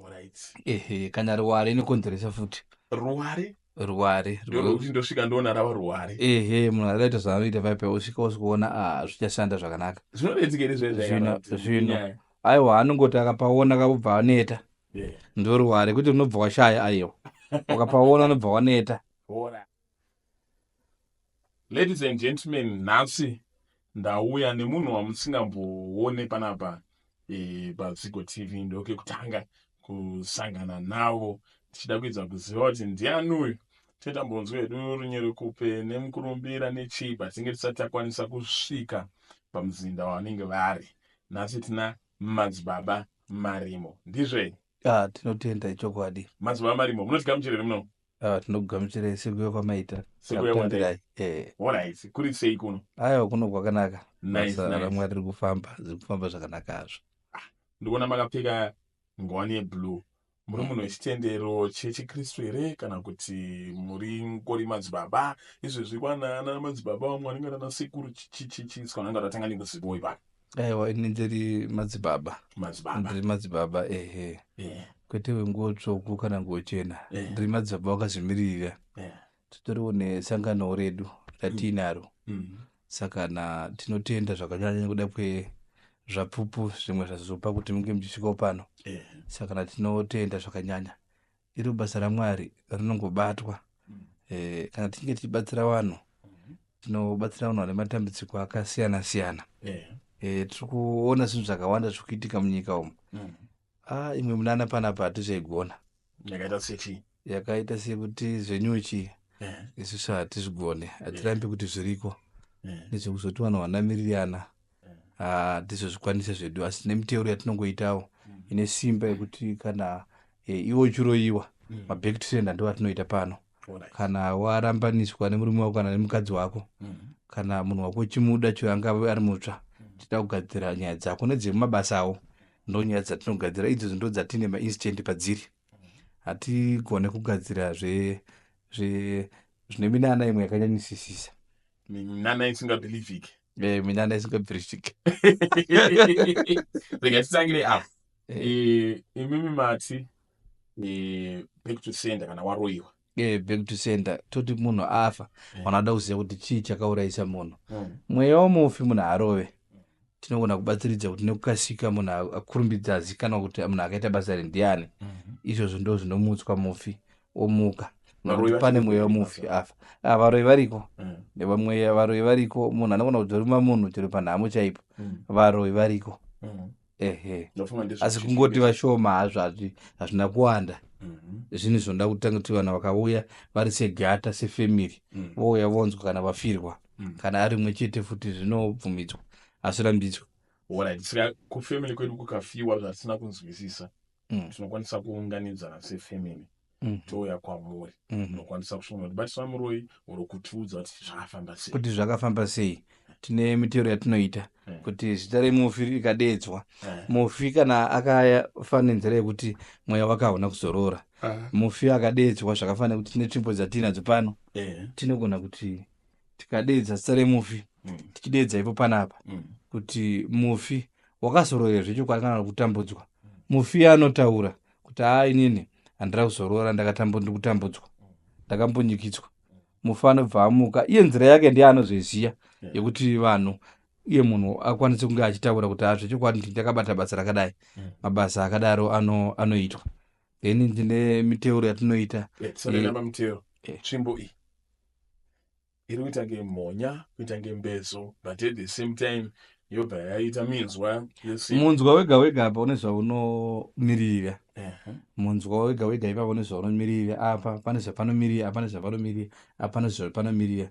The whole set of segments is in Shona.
Alright. Ehe, kana ruware inokonzeresa futi. Ruware? Ruware. Ndorwekuti ndosvika ndoona rava ruware. Ehe, munhu akaita zvaanoita paipa usvika usikuona ah zvichashanda zvakanaka. Zvinonetsika here Zvino zvino aiwa anongoti akapaona kabva aneta. Yeah. Ndoruware kuti unobva washaya aiwa. Ukapaona unobva waneta. Alright. Ladies and gentlemen, nhasi ndauya nemunhu wamusingamboone panapa paZigo TV. Ndokekutanga kusangana navo tichida kuedza kuziva kuti ndiani uyu. Tetambonzwa hedu runyerekupe nemukurumbira nechii, but tinge tisati takwanisa kusvika pamuzinda wavanenge vari. Nhasi tina Madzibaba Marimo, ndizvo here? Ah, tinotenda ichokwadi. Madzibaba Marimo, munotigamuchira here muno? Ah, tinokugamuchirai sekuuya kwamaita. Sekuuya Takutambirai. Eh. Alright, kuri sei kuno? Aiwa, kuno kwakanaka. Nice, Basa nice. raMwari riri kufamba, riri kufamba zvakanaka hazvo. Ndikuona makapfeka ngowani yeblue. Muri munhu wechitendero chechiKristu here kana kuti muri ngori madzibaba? Izvezvi kwana ana madzibaba vamwe vanenge vana sekuru chichichi saka vanenge vatatanga nekuzivawo ipapo. Aiwa, ini ndiri madzibaba. Madzibaba. Ndiri madzibaba, ehe. Kwete wenguo tsvuku kana nguo chena. Ndiri madzibaba wakazvimiririra. Titoriwo nesangano redu ratiinaro. Saka na tinotenda zvakanyanya nekuda kwezvapupu zvimwe zvazopa kuti munge muchisvikawo pano. Saka na tinotenda zvakanyanya. Iro basa raMwari rinongobatwa. Kana tichinge tichibatsira vanhu, tinobatsira vanhu vane matambudziko akasiyana siyana. Tiri kuona zvinhu zvakawanda zviri kuitika munyika umu. Ah, imwe munana panapa hatichaigona. Yakaita sechii? Yakaita sekuti zvenyuchi isusu hatizvigone, hatirambi kuti zviriko. Nezvekuzoti vanhu vanamirirana hatizozvikwanisa zvedu, asi tine miteuro yatinongoitawo ine simba yekuti kana iwe uchiroyiwa, maback to sender ndo atinoita pano. Kana warambaniswa nemurume wako kana nemukadzi wako, kana munhu wako uchimuda chero angave ari mutsva, tinoda kugadzira nyaya dzako nedzemumabasa awo. Ndo nyaya dzatinogadzira idzodzo, ndo dzatine mainstant padziri. Hatigone kugadzira zvine minana imwe yakanyanyisisisa. Minana isingabelieviki. Minana isingabelieviki. Rega titangire apa. Imimi mati back to sender kana waroyiwa. Back to sender toti munhu afa, vanhu vada kuziva kuti chii chakaurayisa munhu. Mweya wemufi munhu arove, tinogona kubatsiridza kuti nekukasika munhu akurumbidza azikanwa kuti munhu akaita basa iri ndiani. Izvozvo ndo zvinomutswa mufi omuka. Varoyi Nekuti pane vachiri mweya kuita wemufi basa. afa. Ah, varoyi variko. Vamwe varoyi variko, munhu anogona kudzoruma munhu chero panhamo chaipo. Varoyi variko. Ehe. Ndofunga ndizvo Asi kungoti vashoma hazvo, hazvina kuwanda. Zvinhu zvinoda kutanga kuti vanhu vakauya vari segata, sefamily, vouya vonzwa kana vafirwa. Kana ari mumwe chete futi zvinobvumidzwa, hazvirambidzwa. Alright, saka kufamily kwedu kukafiwa zvatisina kunzwisisa, tinokwanisa kuunganidzana sefamily, touya kwamuri, munokwanisa kusvika kutibatisa muroyi oro kutiudza kuti zvakafamba sei? Kuti zvakafamba sei, tine mitero yatinoita kuti zita remufi rikadeedzwa, mufi kana akafa nenzira yekuti mweya wake hauna kuzorora, mufi akadeedzwa zvakafanira kuti tine tsvimbo dzatinadzo pano, tinogona kuti tikadeedza zita remufi, tichideedza ipo panapa kuti mufi wakazorora zvechokwadi kana kutambudzwa, mufi anotaura kuti haa, inini handira kuzorora, ndiri kutambudzwa, ndakambonyikidzwa. Mufi anobva amuka iye, nzira yake ndiye anozoiziya yekuti vanhu iye munhu akwanise kunge achitaura kuti hazvechokwadi ndini ndakabata basa rakadai. Mabasa akadaro anoitwa. Then tine miteuro yatinoita. Tisatenda pamutero. Tsvimbo iyi iri kuita ngemhonya, kuita ngembezo, but at the same time yobva yaita minzwa yesimbi. Munzwa wega wega apa une zvaunomirira. Munzwa wega wega ipapo une zvaunomirira. Apa pane zvapanomirira, apa pane zvapanomirira, apa pane zvapanomirira.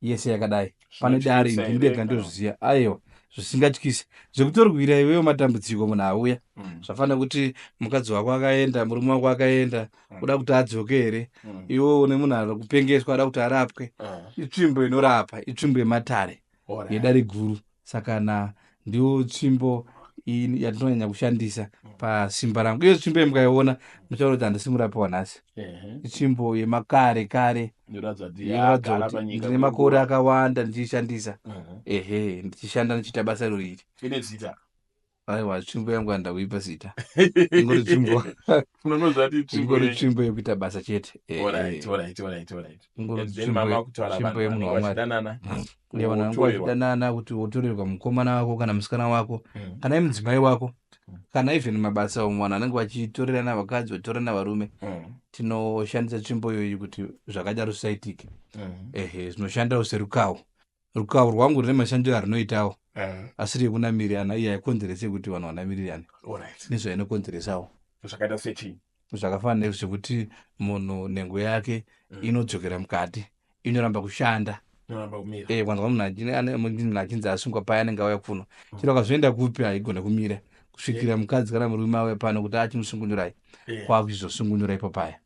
Yese yakadai pane dare. Zvinotyisa ndini here ndega ndozviziva. Aiwa, zvisingatyisi, zvekutorwira iwewo matambudziko munhu auya, zvafanira kuti mukadzi wako akaenda, murume wako akaenda, uda kuti adzoke here? Iwe une munhu ari kupengeswa, ada kuti arapwe. Itsvimbo inorapa, itsvimbo yematare yedare guru. Saka na ndiyo tsvimbo yatinonyanya kushandisa pasimba rangu. Iyo tsvimbo yemukaiona muchaona kuti handisi murapi wanhasi. Itsvimbo yemakare kare. Inoratidza kuti inoratidza yagara kuti panyika ndine makore kwenguva. akawanda ndichiishandisa. Ehe, ndichishanda, ndichiita basa iro iri. Ine zita? Aiwa, tsvimbo yangu handida kuipa zita, ingori tsvimbo. Unongozvati tsvimbo. Ingori tsvimbo yekuita basa chete. Ingori tsvimbo yemunhu waMwari. Vanhu vangu vachidanana, kuti wotorerwa mukomana wako kana musikana wako, kana imudzimai wako, kana even mabasa umu vanhu vanenge vachitorerana vakadzi, vachitorerana varume, tinoshandisa tsvimbo iyoyi kuti zvakadaro zvisaitike. Ehe, zvinoshandawo serukawo. Rukawo rwangu rune mashandiro arinoitawo, asiri ekunamirirana. Iye haikonzerese kuti vanhu vanamirirane nezvainokonzeresawo. Zvakaita sechii? Zvakafanana nezvekuti munhu nhengo yake inodzokera mukati, inoramba kushanda. Kwanzwa munhu achinzi asungwa paya, anenge auya kuno, chero akazoenda kupi haigone kumira kusvikira mukadzi kana murume auya pano kuti achimusungunurai, kwakuchizosungunura ipo paya.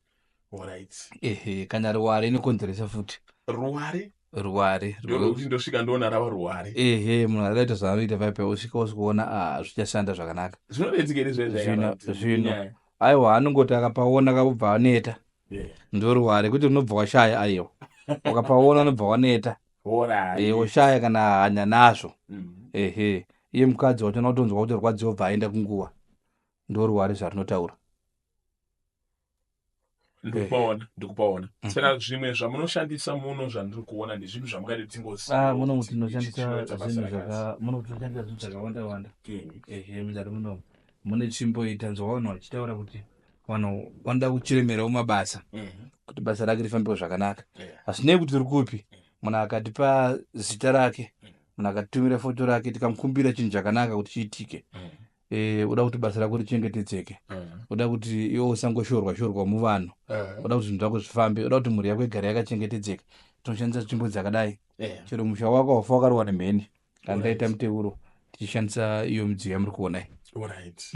Ehe, kana ruware inokonzeresa futi. Ruware? Ruware. Ndokuti ndosvika ndoona rava ruware. Ehe, munhu akaita zvaanoita paipa, usvika usikuona zvichashanda zvakanaka. Zvinobatsika here? Zvino aiwa, anongoti akapaona kabva aneta. Ndoruware kuti unobva washaya. Aiwa, ukapaona unobva waneta, woshaya kana hanya nazvo. Ehe, iye mukadzi wacho unotonzwa kuti rwadziwa, bva aenda kunguva. Ndoruware zvarinotaura. Ndikupaona, ndikupaona. Saka zvimwe zvamunoshandisa muno zvandiri kuona ndezvipi zvamungadi tingoziva? Muno tinoshandisa zvinhu zvakawanda wanda. Ehe, mudare munomu mune tsvimbo iyi. Tanzwa vanhu vachitaura kuti vanhu vanoda kuchiremerawo mabasa, kuti basa rake rifambewo zvakanaka, hasinei kuti riri kupi. Munhu akatipa zita rake, munhu akatitumira foto rake, tikamukumbira chinhu chakanaka kuti chiitike, uda kuti basa rako richengetedzeke, uda kuti iwe usangoshorwa shorwa muvanhu, uda kuti zvinhu zvako zvifambe, uda kuti mhuri yako igare yakachengetedzeka, tinoshandisa tsvimbo dzakadai. Chero musha wako haufa wakarohwa nemheni kana taita muteuro tichishandisa iyo midziyo yamuri kuona iyi. Alright,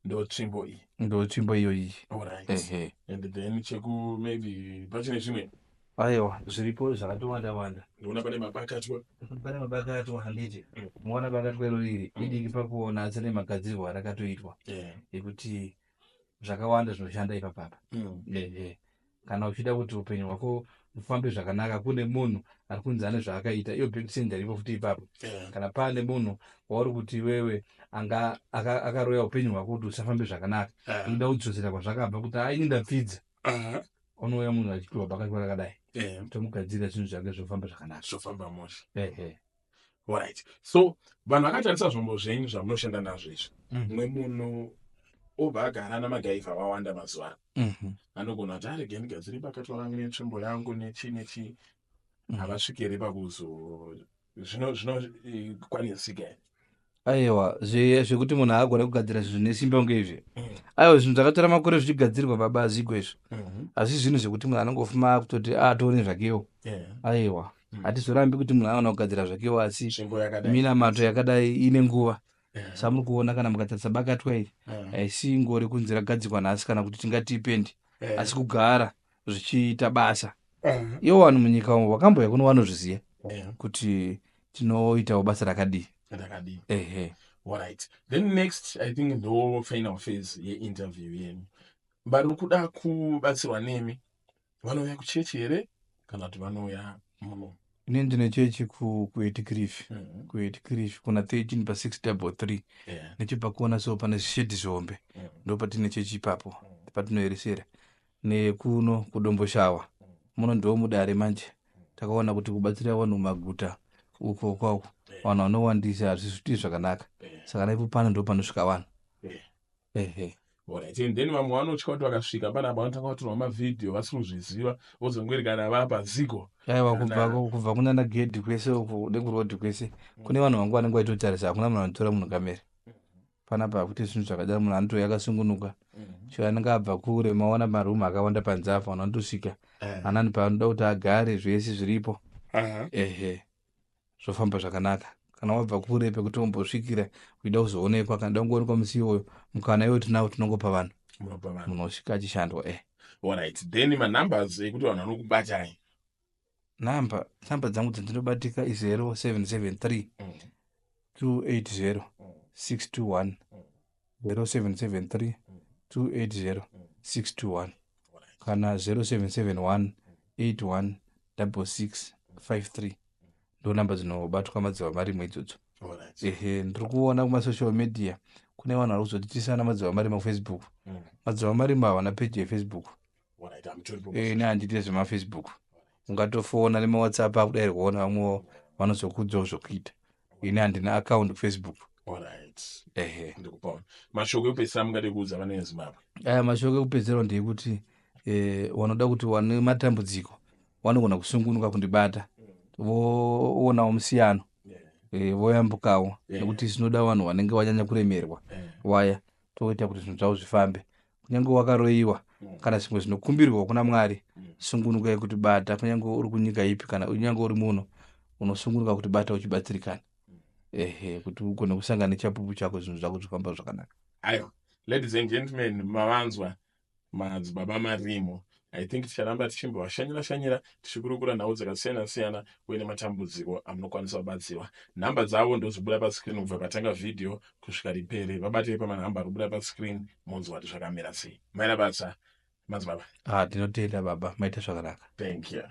ndo tsvimbo iyi? Ndo tsvimbo iyoyi. Alright, and then cheku maybe pachine zvimwe? Aiwa, zviripo zvakatowanda wanda. Ndinoona pane mabakatwa. Pane mabakatwa, handiti? Muona bakatwa iro riri idiki pakuona, asi nemagadzirwo arakatoitwa, ekuti zvakawanda zvinoshanda ipapapa. Ehe, kana uchida kuti upenyu hwako hufambe zvakanaka, kune munhu ari kunzi ane zvaakaita, iyo back sender iripo futi ipapo. Kana paane munhu wauri kuti iwewe anga akaroya upenyu hwako kuti usafambe zvakanaka, unoda kudzosera kwazvakabva, kuti aini ndapfidza, unouya munhu achipiwa bakatwa rakadai, tomugadzirira zvinhu zvake zvofamba zvakanaka. Zvofamba mushe. Ehe. Alright, so vanhu vakatarisa zvombo zvenyu zvamunoshanda nazvo izvi, mumwe munhu obva agara namagaivha vawanda mazuva ano, anogona kuti arege ndigadzire bakatwa rangu netsvimbo yangu nechii nechii. Havasviki here pakuzo zvinokwanisika here? Aiwa, zvekuti munhu haagone kugadzira zvinhu nesimba kunge izvi, aiwa, zvinhu zvakatora makore zvichigadzirwa, baba Zigo, izvi. Asi zvinhu zvekuti munhu anongofuma kutoti atore zvakewo, aiwa, hatizorambi kuti munhu anoona kugadzira zvakewo, asi Tsvimbo yakadai, minamato yakadai ine nguva. Samuri kuona, kana mukatarisa bakatwa iri, haisi ngori kunzi ragadzirwa nhasi kana kuti tingati ipendi, asi kugara zvichiita basa. Ivo vanhu munyika umo vakambouya kuno vanozviziva kuti tinoitawo basa rakadii. Rakadii. Ehe. Alright, then next, I think ndo final phase yeinterview yenyu. Vari kuda kubatsirwa nemi vanouya kuchechi here kana kuti vanouya muno? Ini ndine chechi kuEdcliff, kuEdcliff kuna 13 pa633, nechepakona so pane zvishedhi zvihombe. Ndo patine chechi ipapo, patinoeresera. Nekuno kuDomboshawa muno ndo mudare manje. Takaona kuti kubatsira vanhu mumaguta uko kwako vanhu vanowandisa hazvizviti zvakanaka, saka naipo pano ndo panosvika vanhu. Ehe. Alright, and then vamwe vanotya kuti vakasvika panapa vanotanga kutorwa mavhidhiyo vasiri kuzviziva, vozongweri kana vapa Zigo. Aiwa, kubva kunana gedhi kwese uku nekurodhi kwese kune vanhu vangu vanenge vaitotarisa. Hakuna munhu anotora munhu kamera panapa hakuti zvinhu zvakadaro. Munhu anotouya akasungunuka, chero anenge abva kure. Maona marumu akawanda panze apo, vanhu vanotosvika anani paanoda kuti agare, zvese zviripo. Ehe, zvofamba zvakanaka. Kana wabva kure pekuti umbosvikira uchida kuzoonekwa, kana da kungoonekwa musi iwoyo, mukana iwoyo tinawo, tinongopa vanhu. Munopa vanhu. Munhu osvika achishandwa e. Alright, then manumbers ekuti vanhu vanokubatai? Namba dzangu dzandinobatika i0773 280 621, 0773 280 621, kana 0771 81 66 53. Ndo namba dzinobatwa madzibaba marimo idzodzo. Ehe, ndiri kuona kumasocial media kune vanhu vari kuzotitisana Madzibaba Marima kuFacebook. Madzibaba Marima havana peji yeFacebook. E, nehandiite zvemaFacebook. Ungatofona nemaWhatsApp akudai kuona vamwewo vanozokudzawo zvokuita. Ini handina account kuFacebook. Ehe. Ndikupaona mashoko ekupedzisira mungade kuudza vana veZimbabwe. Aya mashoko ekupedzisira ndeyekuti vanoda kuti wane matambudziko vanogona kusungunuka kundibata, voonawo musiyano, voyambukawo, nekuti zvinoda vanhu vanenge vanyanya kuremerwa waya toita kuti zvinhu zvavo zvifambe. Kunyange wakaroyiwa kana zvimwe zvinokumbirwa kuna Mwari, sungunukai kuti bata, kunyange uri kunyika ipi kana kunyange uri muno, unosungunuka kuti bata uchibatsirikana, ehe, kuti ugone kusangana nechapupu chako, zvinhu zvako zvifamba zvakanaka. Aiwa, ladies and gentlemen, mavanzwa Madzibaba Marimo. I think ticharamba tichimbovashanyira shanyira, tichikurukura nhau dzakasiyana siyana uye nematambudziko amunokwanisa kubatsirwa. Nhamba dzavo ndozibuda pascreen kubva patanga vhidhiyo kusvika ripere. Vabatei pamanhamba ari kubuda pascreen, munzwa kuti zvakamira sei. Maita basa, madzibaba. Ah, tinotenda baba, maita zvakanaka. Thank you.